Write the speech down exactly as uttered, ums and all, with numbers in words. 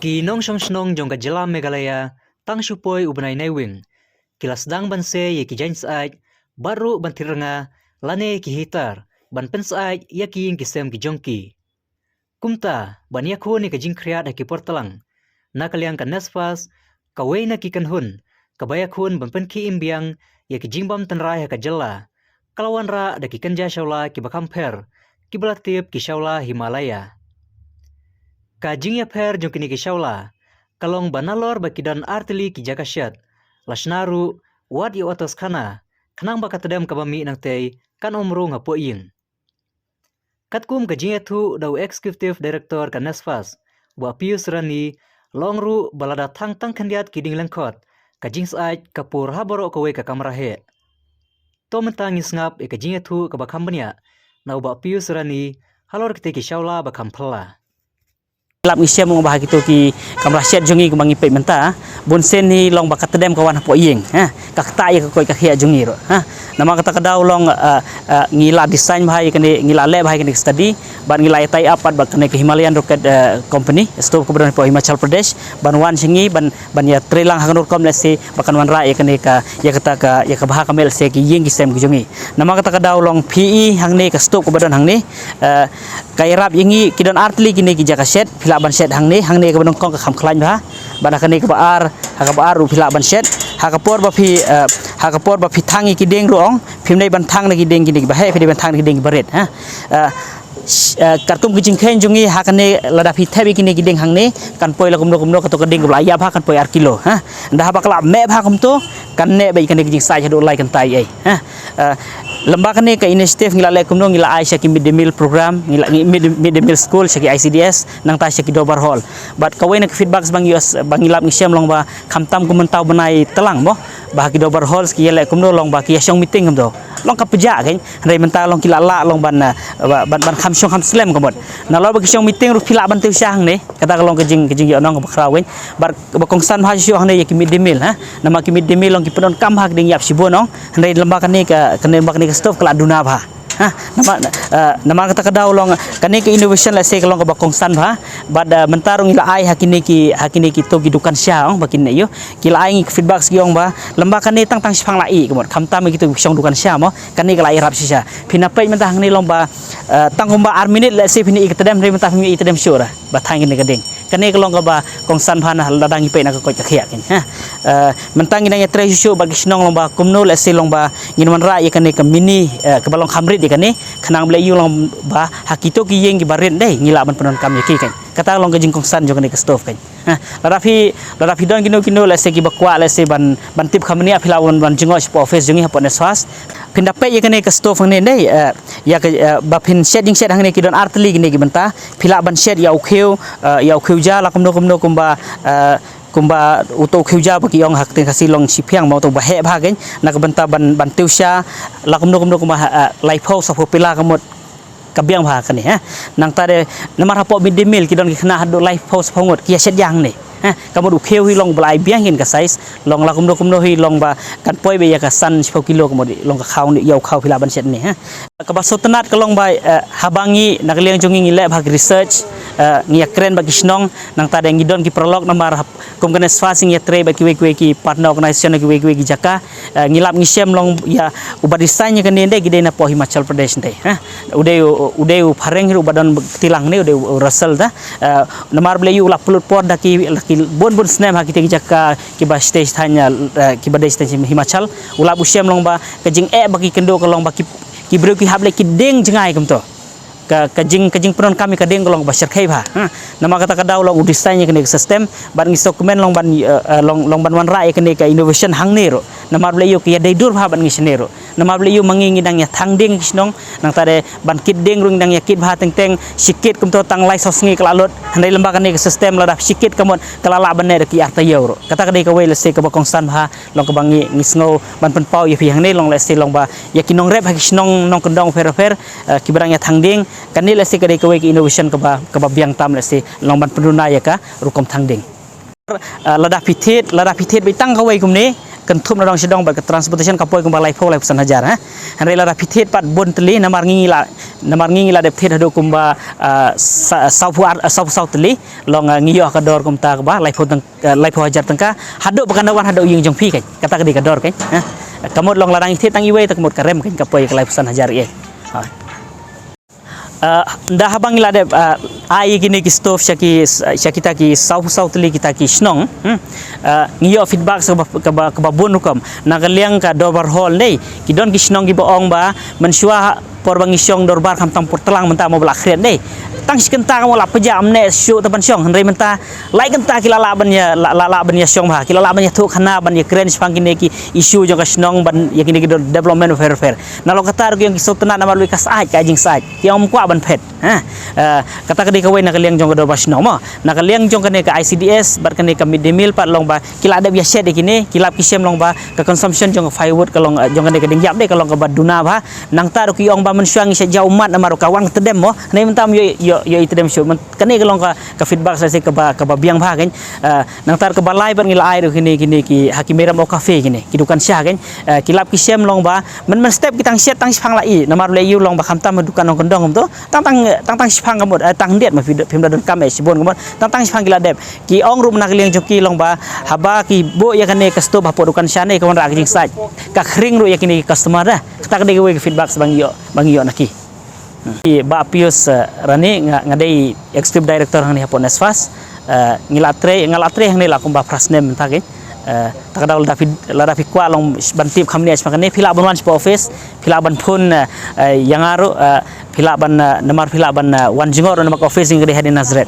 Ki nongshong shnong jong ka jylla Meghalaya tang shu poi u bnai Naiwieng ki la sdang ban sei ïa ki jaiñ syaid bad ruh ban thied rnga lane ki heater ban pynsyaid ïa ki ïing ki sem ki jong ki. Kumta ban ïakhun ïa ka jingkhriat ha ki por tlang, na ka liang ka NESFAS, kawei na ki kynhun kaba ïakhun ban pynkhie im biang ïa ki jingbam tynrai ha ka jylla, ka la wanrah da ki kynja shawla kiba kham pher kiba la tip ki shawla Himalaya. Ka jingïapher jong kine ki shawla ka long ba nalor ba ki don artylli ki jaka shet, la shna ruh wat ïa u atos khana khnang ba ka tdem kaba mih nangtei kan ym rung hapoh ïing. Katkum ka jingïathuh da u Executive Director ka NESFAS, Bah Pius Rani, la ong ruh ba lada thang tang khyndiat ki dieng lyngkhot, ka jingsyaid ka pur ha baroh kawei ka kamra heh. To mynta ngin sngap ïa ka jingïathuh kaba kham bniah na u Bah Pius Rani halor kitei ki shawla ba kham phylla. Lap ngi shem ong ba ha kito ki kamra shet jong ngi kumba ngi peit mynta, bun sien hi long ba ka tdem ka wan hapoh ïing, ha, ka ktah ïa ka koit ka khiah jong ngi ruh, ha. Namar kata ka daw long, eh, eh, ngi la design bha ïa kane, ngi la leh bha ïa kane ka study, bad ngi la ïa tie up pat bad kane ka Himalayan Rocket, eh, Company, stove kaba don hapoh Himachal Pradesh, ban wan sha ngi, ban, ban ïa trei lang ha kano rukom lehse ba kan wanrah ïa kane ka, ïa kata ka, ïa ka bha ka mel lehse ki ïing ki sem ki jong ngi. Namar kata ka daw long phi i hangne ka stove kaba don hangne, eh, ka ïarap ïa ngi, ki don artylli kine ki jaka shet, phi lah ban shet hangne, hangne kaba nyngkong ka kham khlaiñ bha, bad ha kane kaba ar, ha kaba ar ruh phi lah ban shet, ha ka por ba phi, eh, ha ka por ba phi thang ïa ki dieng ruh ong, phim dei ban thang na ki dieng kine kiba heh, phi dei ban thang na ki dieng kiba rit, ha. Eh, sh-, eh, katkum ki jingkheiñ jong ngi ha kane lada phi thep ïa kine ki dieng hangne, kan poi la kumno kumno kato ka dieng kaba la ïap bha kan poi ar kilo, ha. Ynda haba ka la meh bha kumto, kan neh beit kane ka jingsyaid haduh lai kynta ei ei, ha. Eh, lymba kane ka initiative ngi la leh kumno, ngi la ai sha ki mid day meal program, ngi la, ngi mid, mid day meal school, sha ki I C D S, nangta sha ki dorbar hall. Bad kawei na ki feedbacks ba ngi ïoh, ba ngi lap ngi shem long ba khamtam kum mynta u bnai tlang mo, ba ha ki dorbar halls ki ïaleh kumno long ba ki ïa shong meeting kumto. Long ka pjah kein, hynrei mynta long ki la lah long ban, eh, ba, ban, ban kham shong kham slem ka mut. Nalor ba ki shong meeting ruh phi lah ban tiew sha hangne, kata ka long ka jing, ka jingïohnong kaba khraw kein. Bad ba kongsan bha shuh hangne ïa ki mid day meal, ha. Namar ki mid day meal long ki pyndonkam bha ka ding ïap shibun ong. Hynrei lymba kane ka, kane lymba kane ka stove ka la duna bha. Ha, namar, eh, namar kata ka daw long kane ka innovation lehse ka long kaba kongsan bha. Bad, eh, mynta ruh ngi la ai ha kine ki, ha kine kito ki dukan sha ong ba kin ïoh. Ki la ai ngi ki feedback sha ki ong ba lymba kane tang tang shiphang la ih ka mut. Khamtam kito ki shong dukan sha mo. Kane ka la ïarap shisha. Phin ïa peit mynta hangne long ba, eh, tang kumba ar minit lehse phin ïa i ka tdem, hynrei mynta phin ïa i tdem shuh ruh. Ba thang kine ka dieng. Kane ka long kaba kongsan bha na lada ngi peit na ka koit ka khiah kein, ha. Eh, mynta ngi dang ïa trei shuh shuh bad ki shnong long ba kumno lehse long ba ngin wanrah ïa kane ka mini, eh, kaba long kham rit ïa kane, khnang ba leh ïoh long ba ha kito ki ïing kiba rit dei ngi lah ban pyndonkam ïa ki kein. Kata long ka jingkongsan jong kane ka stove kein. Ha, lada phi, lada phi don kino kino lehse kiba kwah lehse ban, ban tip kham bniah phi lah ban, ban jngoh shapoh office jong ngi hapoh NESFAS. Phin da peit ïa kane ka stove hangne dei, eh, ïa ka, eh, ba phin shet jingshet hangne ki don artylli kine ki bynta. Phi lah ban shet ïa u khiew, eh, ïa u khiew ja la kumno kumno kumba, eh, kumba uto u khiew ja ba ki ong ha ktien Khasi long shiphiang mo, uto ba heh bha kein, na ka bynta ban, ban tiew sha la kumno kumno kumba, eh, laiphew saphew pela ka mut ka biang bha kane, ha. Nangta de namar hapoh mid day meal ki don ki khynnah haduh laiphew saphew ngut ki ïa shet ïa hangne. Ha, ka mut u khiew hi long ba la ai biang kein ka size, long la kumno kumno hi long ba kan poi beit ïa ka san shiphew kilo ka mut long ka khaw ne ïa u khaw phi lah ban shet ne, ha. Kaba sngewtynnat ka long ba, eh, haba ngi na ka liang jong ngi ngi leh bha ki research, eh, ngi ïa kren bad ki shnong, nangta de ngi don ki paralok namar hap-, kum ka NESFAS ngi ïa trei bad kiwei kiwei ki partner organization kiwei kiwei ki jaka, eh, ngi lap ngi shem long ïa uba design ïa kane dei ki dei na poh Himachal Pradesh dei, ha. U dei u, u dei u phareng ruh uba don kti lang ne, u dei u Russell da. Eh, namar ba leh ïa u la pynlut por da ki, da ki bun bun snem ha kita ki jaka kiba sdei sdang, eh, kiba dei sdang Himachal. U lap u shem long ba ka jingeh ba ki kynduh ka long ba ki, ki briew ki hap leh ki dieng jngai kumto. Ka, ka jing, ka jingpyndonkam ïa ka dieng ka long ba shyrkhei bha, ha. Namar kata ka daw long u design ïa kane ka system, bad ngi sngewkmen long ban, eh, eh, long, long ban wanrah ïa kane ka innovation hangne ruh. Namar ba leh ïa u ka ïa dei dur bha bad ngi shane ruh. Namar ba leh ïa u ma ngi ngi dang ïa thang dieng ki shnong, nangta de ban kit dieng ruh ngi dang ïa kit bha teng teng, shi kit kumto tang lai saw sngi ka la lut, hynrei lymba kane ka system lada shi kit ka mut ka la lah ban neh da ki ar taïew ruh. Kata ka dei kawei lehse kaba kongsan bha, long kaba ngi, ngi sngew ban pynpaw ïa phi hangne, long lehse long ba ïa ki nongrep ha ki shnong nongkyndong pher pher, eh, kiba dang ïa thang dieng, kane lehse ka dei kawei ka innovation kaba, kaba biang tam lehse long ban pynduna ïa ka rukom thang dieng. Eh, lada phi thied, lada phi thied beit tang kawei kumne, kynthup na dong sha dong bad ka transportation ka poi kumba laiphew laiphew san hajar, ha. Hynrei lada phi thied pat bun tylli namar ngi ngi la, Namar ngi ngi la dep thied haduh kumba, ah, sa- sawphew ar- ah, sawphew saw tylli, long, ah, ngi ïoh ka dor kumta kaba laiphew tyng- ah, laiphew hajar tyngka, haduh ba kan da wan haduh ïing jong phi kein. Kata ka dei ka dor kein. Ha? Ka mut long lada ngi thied tang iwei, ta ka mut ka rem kein, ka poi ka laiphew san hajar ïa. Ha. Ah, ynda haba ngi la dep, ah, ai kine ki stove sha ki, sha kita ki sawphew saw tylli kita ki shnong. Hmm. Ah, ngi ïoh feedback sa kaba, kaba, kaba bun rukom. Na ka liang ka dorbar hall ne, ki don ki shnong kiba ong ba mynshuwa por ba ngi shong dorbar khamtam por tlang mynta mo ba la khriat ne. Tang shi kynta ka mo la pjah, ym neh shuh ta ban shong, hynrei mynta lai kynta ki la lah ban ïa, la, la, lah ban ïa shong bha, ki la lah ban ïathuh khana, ban ïakren shaphang kine ki issue jong ka shnong, ban ïa kine ki development bapher bapher. Nalor kata ruh ki ong ki sngewtynnat namar ruh ka syaid, ka jingsyaid. Ki ong ym kwah ban phet. Ha? Eh, kata ka dei kawei na ka liang jong ka dorbar shnong mo. Na ka liang jong kane ka I C D S bad kane ka mid day meal pat long ba ki la dep ïa shet ïa kine, ki lap ki shem long ba ka consumption jong ka firewood ka long, eh, jong kane ka diengïap dei ka long kaba duna bha. Nangta ruh ki ong ba mynshuwa ngi shet ja ummat namar ruh ka wan tdem mo. Hynrei mynta ym ïoh, ïoh, ïoh i tdem shuh. Myn- kane ka long ka, ka feedback sa shisha kaba, kaba biang bha kein. Ah, nangta kaba lai bad ngi la ai ruh kine, kine ki ha ki Meram O Cafe kine, ki dukan sha kein. Ah, ki lap ki shem long ba man, man step ki tang shet tang shiphang la i, namar leh ïa u long ba khamtam ha dukan nongkyndong kumto. Tang, tang, tang, tang shiphang ka mut, eh, tang khyndiat ma phi, phim da donkam eh shibun ka mut. Tang, tang shiphang ki la dep. Ki ong ruh na ka liang jong ki long ba haba ki buh ïa kane ka stove hapoh dukan sha ne ka wanrah ka jingsyaid. Ka khring ruh ïa kine ki customer da. Kata ka dei kawei ka feedback sa ba ngi ïoh, ba ngi ïoh na ki. Hmm. I Bah Pius, eh, Rani, nga, nga dei executive director hangne hapoh NESFAS. Eh, ngi la trei, nga la trei hangne la kumba phra snem mynta kein. Eh, ta ka daw lada phi, lada phi kwah long ban tip kham ne shma kane, phi lah ban wan shapoh office, phi lah ban phone, eh, eh, ïa nga ruh, eh, phi lah ban, eh, namar phi lah ban, eh, wan jngoh ruh namar ka office ngi ka dei hangne Nazareth.